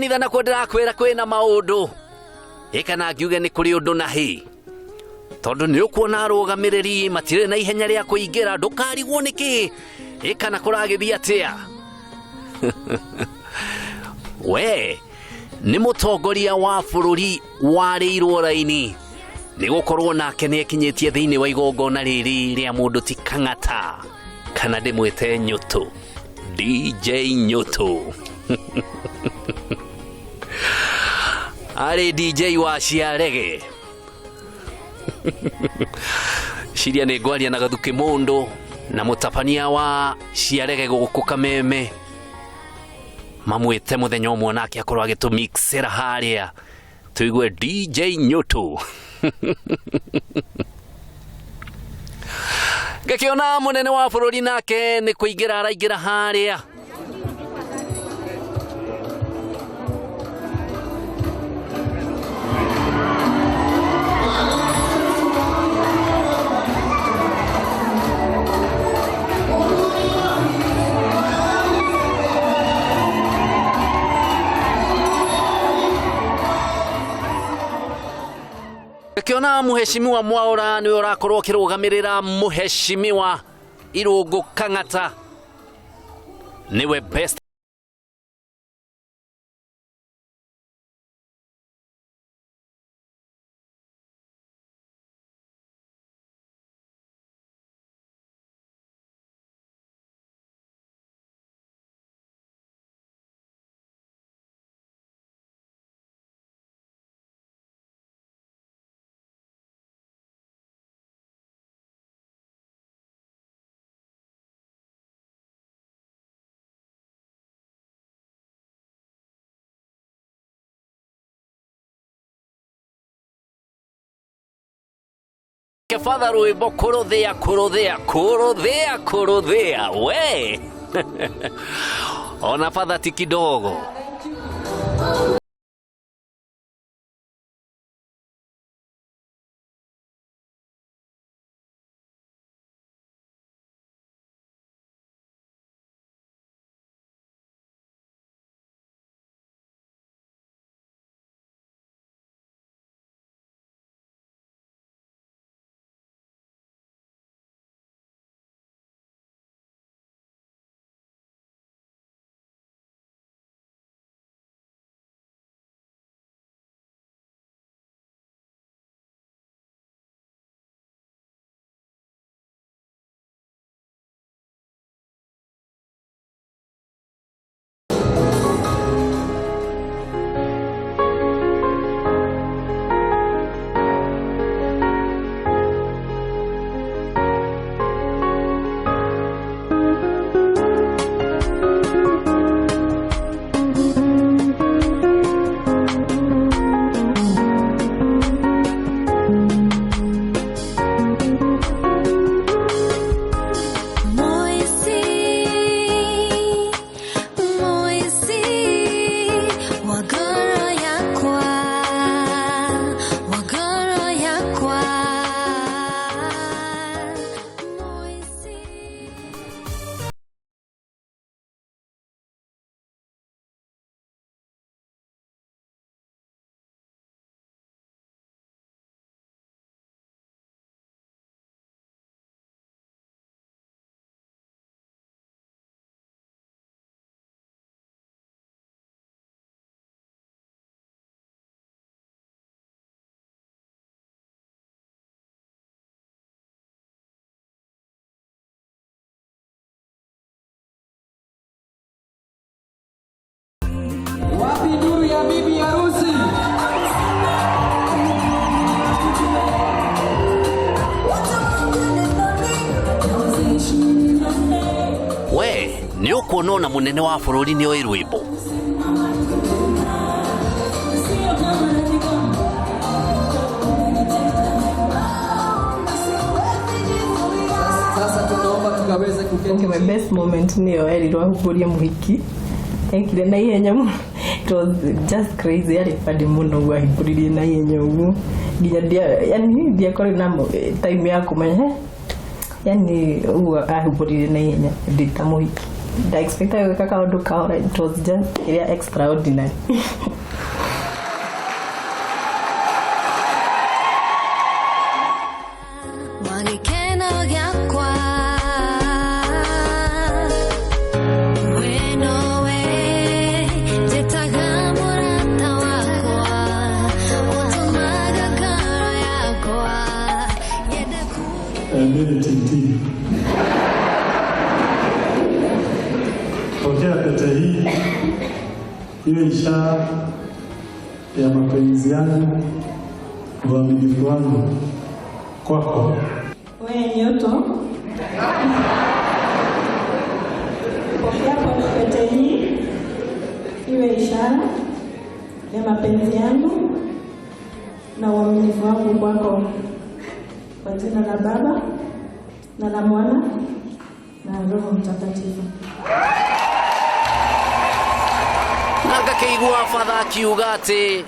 Kanitha nakuo ndĩrakwĩra kwĩna maũndũ ĩ kana ngiuge nĩ kũrĩ ũndũ na hĩ tondũ nĩ ũkuona arũgamĩrĩri matirĩ na ihenya rĩa kũingĩra ndũkarigwo nĩ kĩ ĩ kana kũragĩthiĩ atĩa we nĩ mũtongoria wa bũrũri warĩirwo raini nĩ gũkorwo nake nĩ ekinyĩtie thĩinĩ wa igongona rĩrĩ rĩa mũndũ ti kang'ata kana ndĩmwĩte nyũtũ DJ Nyũtũ arĩ DJ wa ciarege ciria nĩ ngwaria na gathuki mũndũ na mũtabania wa ciarege gũkũ kameme mamwĩte mũthenya ũmwe nake akorwo agĩtũmixĩra harĩa tũigue DJ Nyũtũ ngakĩona mũnene wa bũrũri nake nĩ kũingĩra araingĩra harĩa Ngĩkĩona mũheshimiwa Mwaũra nĩwe ũrakorwo ũkĩrũgamĩrĩra mũheshimiwa Irũngũ Kang'ata nĩwe best Fatha rwĩmbo kũrũthĩa kũrũthĩa kũrũthĩa kũrũthĩa we ona fatha ti kidogo. Moisi, Moisi, wagoro yakwa, wagoro yakwa, Moisi. Wapi nuru ya bibi harusi? We nĩ ũkuona ona mũnene wa bũrũri nĩ oĩ rwĩmbo. Sasa tunaomba tukaweze kuketi. Okay, my best moment nĩyo erirwo ahumbũrie mũhiki ekire na ihenya mũno. It was just crazy, yarĩ funny mũno ũguo ahingũririe na ihenya ũguo nginya ndia yani ndiakorwo na time ya kũmenya, yani ũguo ahumbũririe na ihenya ndĩ ta mũhiki. Ndaexpectaga gwĩka kaũndũ kahora, it was just ĩrĩa extraordinary. Wa gĩkeno gĩakwa. We nowe njĩtaga mũrata wakwa, ũtũmaga ngoro yakwa yende Mary TT. Pokea pete hii iwe ishara ya mapenzi yangu, uaminifu wangu kwako. We Nyoto, pokea pete hii iwe ishara ya mapenzi yangu na uaminifu wangu kwako, kwa jina la Baba na la Mwana na Roho Mtakatifu. Na ngakĩigua batha akiuga atĩ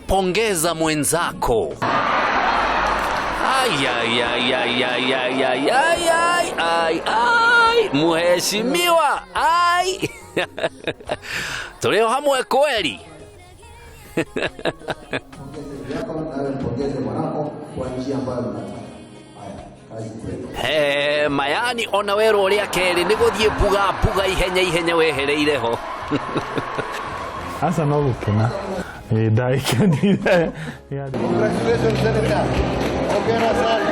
pongeza mwenzako. Ai, ai, ai, ai, ai, ai, ai, ai, ai, ai, ai, mheshimiwa, ai. Tũrĩ o hamwe kweli. Yako nawe mpongeze mwanako kwa njia ambayo mnataka. Haya, kazi kwenu. He, mayani ona werwo rĩa kerĩ nĩ gũthiĩ mbuga mbuga ihenya ihenya wehereire ho. Aca no gũkena. Ĩ, ndagĩkenire. Congratulations, Senator. Hongera sana.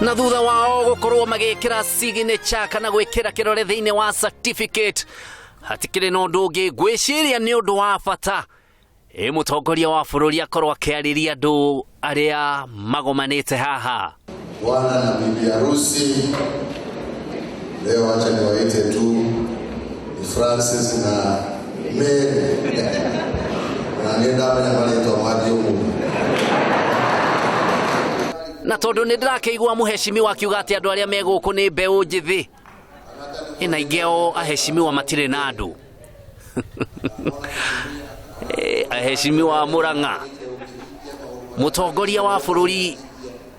Na thutha wao gũkorwo magĩkĩra signature kana gwĩkĩra kĩrore thĩinĩ wa certificate, hatikĩrĩ na ũndũ ũngĩ ngwĩciria nĩ ũndũ wa bata ĩ mũtongoria wa bũrũri akorwo akĩarĩria andũ arĩa magomanĩte haha. Bwana na bibi harusi, leo acha niwaite tu ni Francis na Mary na nĩ ndamenya marĩtwa mangĩ ũmũthĩ. Na tondũ nĩ ndĩrakĩigua mũheshimiwa akiuga atĩ andũ arĩa me gũkũ nĩ mbeũ njĩthĩ, ĩna aingĩ ao aheshimiwa matirĩ na andũ. Aheshimiwa a Mũrang'a, mũtongoria wa bũrũri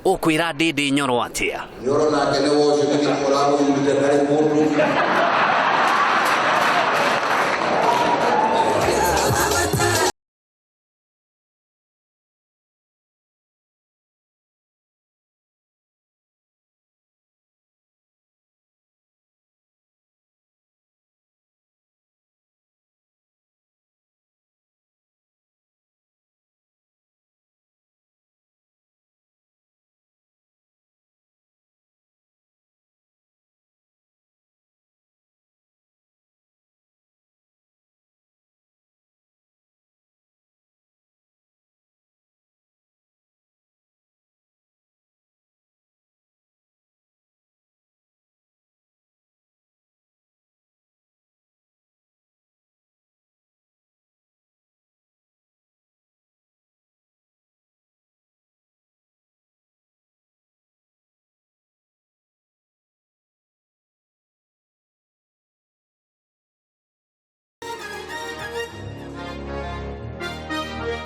ũkwĩra Ndĩndĩ Nyoro atĩa? Nyoro nake nĩ wocio nĩ ũramũthurire ndarĩ mũndũ.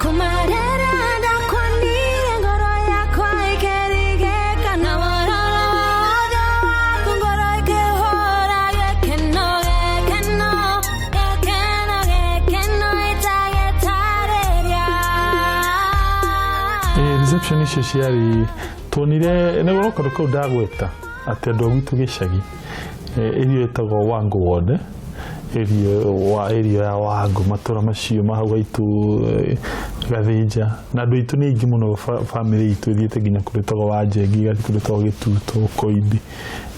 Kumarera ndakwanire ngoro yakwa ĩkĩrigĩka na wororo wothe waku ngoro ĩkĩhũra gĩkeno gĩkeno gĩkeno gĩkeno itagĩtarĩria. Ĩ, reception icio ciarĩ tuonire nĩ gũroka kaũndũ kau ndagweta atĩ andũ a gwitũ gĩcagi ĩrio ĩtagwo Wangu ward, ĩrio wa ĩrio ya Wangu matũra macio ma hau gaitũ, Gathĩnja, na andũ aitũ nĩ aingĩ mũno, famĩlĩ itũ ĩthiĩte nginya kũndũ ĩtagwo Wanjengi, ĩgathiĩ kũndũ ĩtagwo Gĩtuto, Koimbi,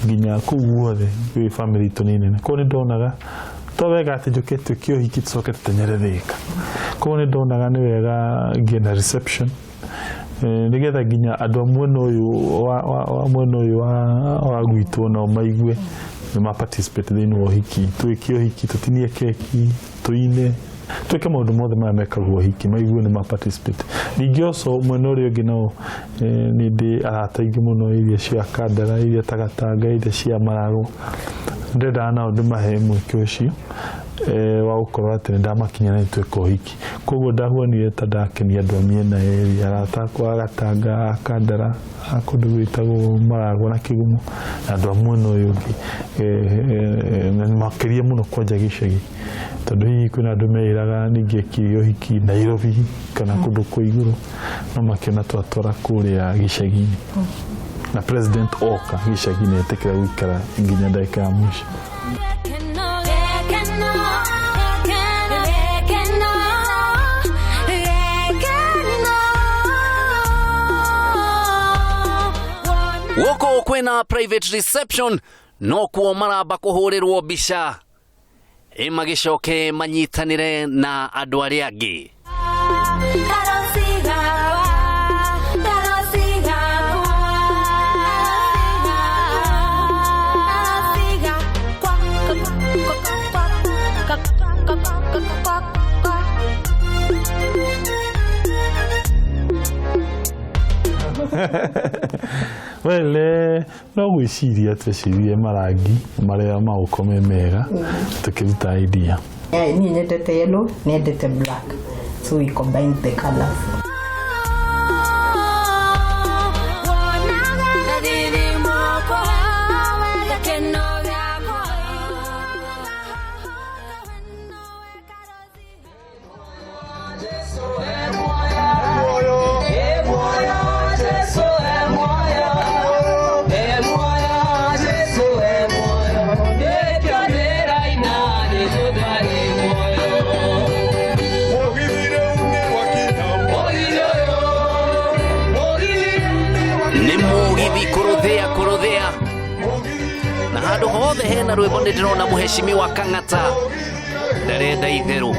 nginya kũu guothe gwĩ famĩlĩ itũ nĩ nene. Koguo nĩ ndonaga to wega atĩ njũke tuĩke ũhiki tũcoke tũtenyere Thĩka. Koguo nĩ ndonaga nĩ wega ngĩe na reception, nĩgetha nginya andũ a mwena ũyũ wa mwena ũyũ wa gwitũ nao maigue nĩ ma participate thĩinĩ wa ũhiki, twĩke ũhiki, tũtinie keki, tũine, twĩke maũndũ mothe maya mekagwo ũhiki, maigue nĩ ma participate. Ningĩ also mwena ũrĩa ũngĩ nao, nĩ ndĩ arata aingĩ mũno iria cia Kandara, iria Tagatanga, iria cia Mararũ, ndendaga nao ndĩmahe mweke ũcio. Wa gũkorwo atĩ nĩ ndamakinya na nĩtweka ũhiki. Koguo ndahuanire ta ndakenia andũ a mĩena yerĩ, arata akwa a Gatanga, a Kandara, a kũndũ gwĩtagwo Maragwa na Kĩgumo, na andũ a mwena ũyũ ũngĩ, na makĩria mũno kwanja gĩcagi, tondũ hihi kwĩna andũ meĩraga ningĩekire ũhiki Nairobi kana kũndũ kwa igũrũ, no makĩona twatwara kũrĩa gĩcagi-inĩ na president oka gĩcagi-inĩ etĩkĩra gũikara nginya ndagĩka ya mũico. Gũkũ kwĩna private reception, no kuo maramba kũhũrĩrwo mbica ĩ magĩcoke manyitanĩre na andũ arĩa angĩ. Well, no gwĩciria twecirie marangi marĩa magũkorwo me mega tũkĩruta idea. Yeah, niĩ nyendete yellow, nĩendete black, so we combined the colors. Nĩ mũgithi kũrũthĩa kũrũthĩa na handũ hothe hena rwĩmbo nĩ ndĩrona mũhecimiwa Kang'ata ndarenda itherũ,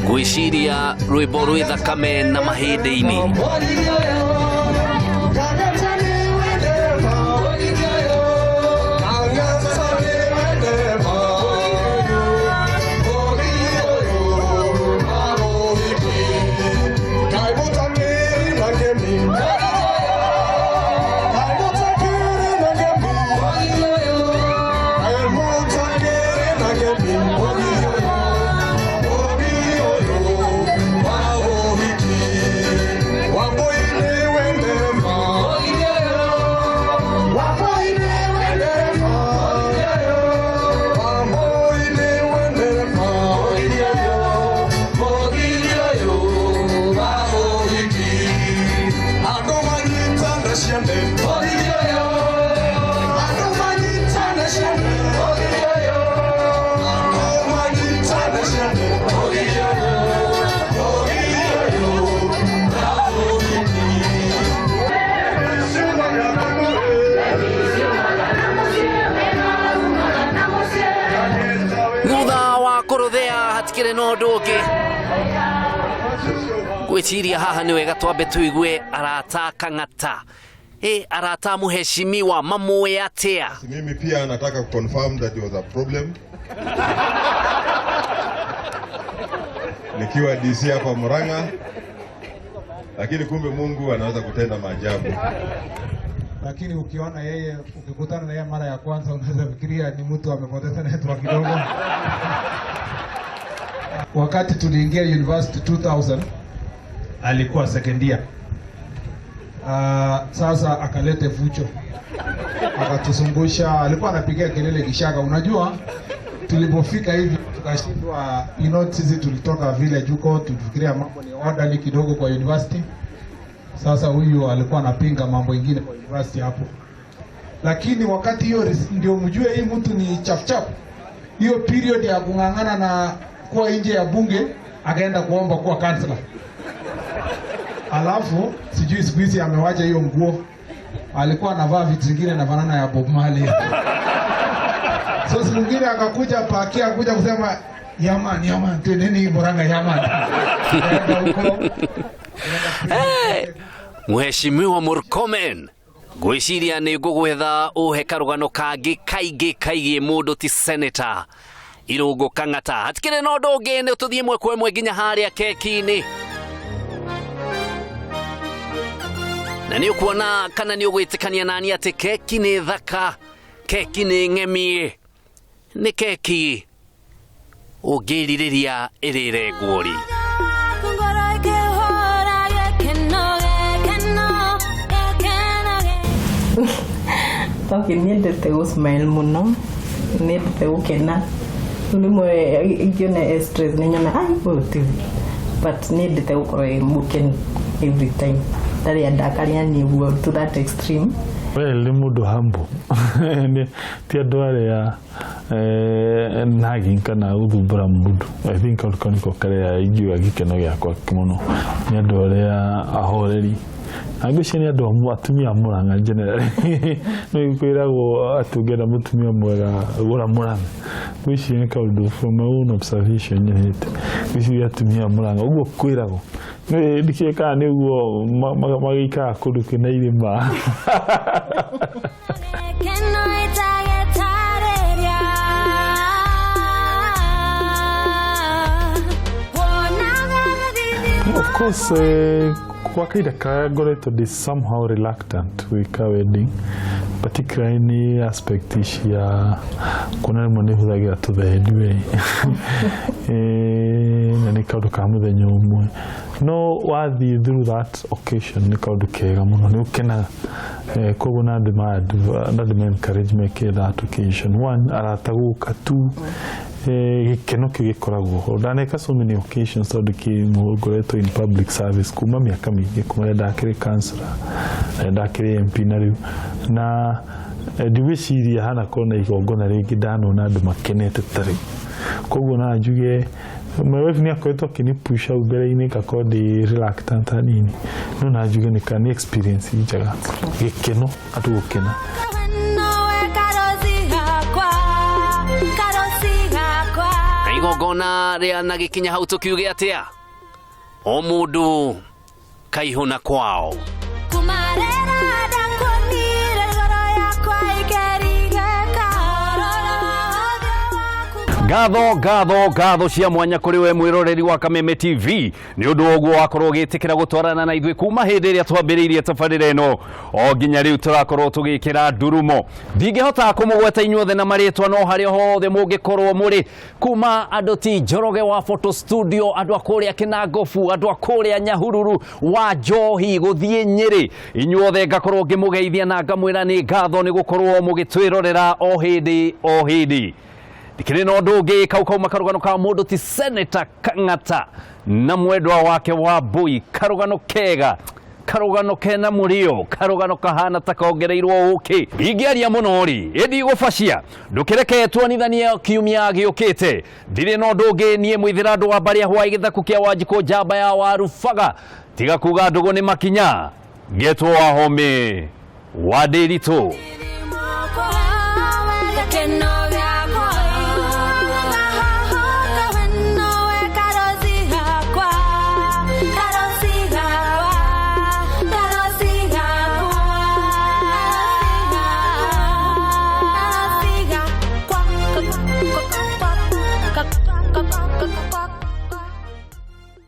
ngwĩciria rwĩmbo rwĩ thakame na mahĩndĩ-inĩ. Thutha wa kũrũthĩa hatikĩrĩ na ũndũ ũngĩ, ngwĩciria haha nĩ wega twambe tũigue arata Kang'ata, ĩ arata mũheshimiwa mamũĩ atĩa? Mimi pia nataka kuconfirm that there was a problem. Nikiwa DC hapa Murang'a, lakini kumbe Mungu anaweza kutenda maajabu. Lakini ukiona yeye, ukikutana na yeye mara ya kwanza, unaweza fikiria ni mtu amepoteza network kidogo. Wakati tuliingia university 2000, alikuwa second year. Sasa akalete fujo, akatusungusha, alikuwa anapigia kelele kishaka. Unajua tulipofika hivi tukashindwa, sisi tulitoka village huko, tulifikiria mambo ni orderly kidogo kwa university. Sasa huyu alikuwa anapinga mambo ingine kwa university hapo, lakini wakati hiyo ndio mjue hii mtu ni chap chap. Hiyo period ya kung'ang'ana na kuwa nje ya bunge, akaenda kuomba kuwa kansela. Alafu sijui siku hizi amewacha hiyo nguo, alikuwa anavaa vitu zingine na fanana ya Bob Marley. So siku nyingine akakuja pakia, akuja kusema yaman yaman, twendeni Murang'a yaman. Akaenda huko. Hey, Mheshimiwa Murkomen, ngwĩciria nĩ ngũgwetha ũhe karũgano kangĩ kaingĩ kaigie mũndũ ti senator Irũngũ Kang'ata. Hatikĩrĩ na ũndũ ũngĩ, nĩ tũthiĩ ĩmwe kwa ĩmwe nginya harĩa keki-inĩ, na nĩ ũkuona kana nĩ ũgwĩtĩkania nani atĩ keki nĩ thaka, keki nĩ ng'emie, nĩ keki Ũngĩrirĩria ĩrĩrengwo rĩ? Ngoro ĩkĩhũra gĩkeno gĩkeno gĩkeno. Okay, niendete gũ smile mũno, niendete gũkena. Rĩu rĩmwe ingĩona e stress nĩ nyona ai ũyũ ti, but niendete gũkorwo ĩ mũkenu every time, ndarĩ andakaria niĩ ũguo to that extreme. Well, nĩ mũndũ humble. Ti andũ arĩa nagging kana gũthumbũra mũndũ. I think kau nĩko karĩa ingiuga gĩkeno gĩakwa mũno nĩ andũ arĩa ahoreri, na ngwĩciria nĩ andũ atumia a Mũrang'a generally. Nĩ kwĩragwo atĩ ũngĩenda mũtumia mwega, gũra Mũrang'a. Ngwĩciria nĩ kaũndũ from my own observation nyonete, ngwĩciria atumia a Mũrang'a ũguo kwĩragwo. Ndikĩũĩ kana nĩ ũguo magĩikaraga kũndũ kwĩna irĩma. Gĩkeno itagĩtarĩria wonaga gĩthithi. Of course, kwa kahinda karĩa ngoretwo ndĩ somehow reluctant gwĩka wedding, particularly nĩ aspect cia kuona rĩmwe nĩ hũthagĩra tũthendi we, na nĩ kaũndũ ka mũthenya ũmwe, no wathiĩ through that occasion nĩ kaũndũ kega mũno, nĩ ũkenaga. Koguo na ndĩma encourage meke that occasion. One, arata gũka; two, gĩkeno kĩu gĩkoragwo ho. Ndaneka so many occasions tondũ kĩ ngoretwo in public service kuma mĩaka mĩingĩ, kuma rĩrĩa ndakĩrĩ councillor na ndakĩrĩ MP na rĩu na ndigwĩciria hanakorwo na igongona rĩngĩ ndanona andũ makenete ta rĩu. Koguo na njuge my wife nĩ akoretwo akĩni push hau mbere-inĩ, ngakorwo ndĩ reluctant hanini, no na njuge nĩ ka nĩ experience njega, gĩkeno, andũ gũkena. Nowe karosi gakwa, karosi gakwa. Na igongona rĩa na gĩkinya hau, tũkiuge atĩa? O mũndũ kaihũna kwao. Kumarera ndakuonire, ngoro yakwa ĩkĩringĩka. Ngatho, ngatho, ngatho cia mwanya kũrĩ we mwĩroreri wa Kameme TV nĩ ũndũ wa ũguo wakorwo ũgĩtĩkĩra gũtwarana na ithuĩ kuma hĩndĩ ĩrĩa twambĩrĩirie tabarĩra ĩno o nginya rĩu tũrakorwo tũgĩkĩra ndurumo. Ndingĩhota kũmũgweta inyuothe na marĩtwa, no harĩa hothe mũngĩkorwo mũrĩ, kuma andũ ti Njoroge wa Photo Studio, andũ a kũrĩa Kĩnangobu, andũ a kũrĩa Nyahururu wa Njohi gũthiĩ Nyĩrĩ, inyuothe ngakorwo ngĩmũgeithia na ngamwĩra nĩ ngatho nĩ gũkorwo mũgĩtwĩrorera o hĩndĩ o hĩndĩ. Ndikĩrĩ na ũndũ ũngĩ, kau kauma karũgano ka mũndũ ti Senator Kang'ata na mwendwa wake wa Mbui, karũgano kega, karũgano kena mũrĩo, karũgano kahana ta kongereirwo ũkĩ. Ingĩaria mũno rĩ, ĩndigũbacia. Ndũkĩreke tuonithanie kiumia gĩũkĩte. Ndirĩ na ũndũ ũngĩ, niĩ mũithĩra andũ wa mbarĩ ya hwaĩ, gĩthaku kĩa Wanjikũ, njamba ya warubaga, tiga kuga ndũgũ nĩ makinya, ngetwo Wahome wa Ndĩritũ.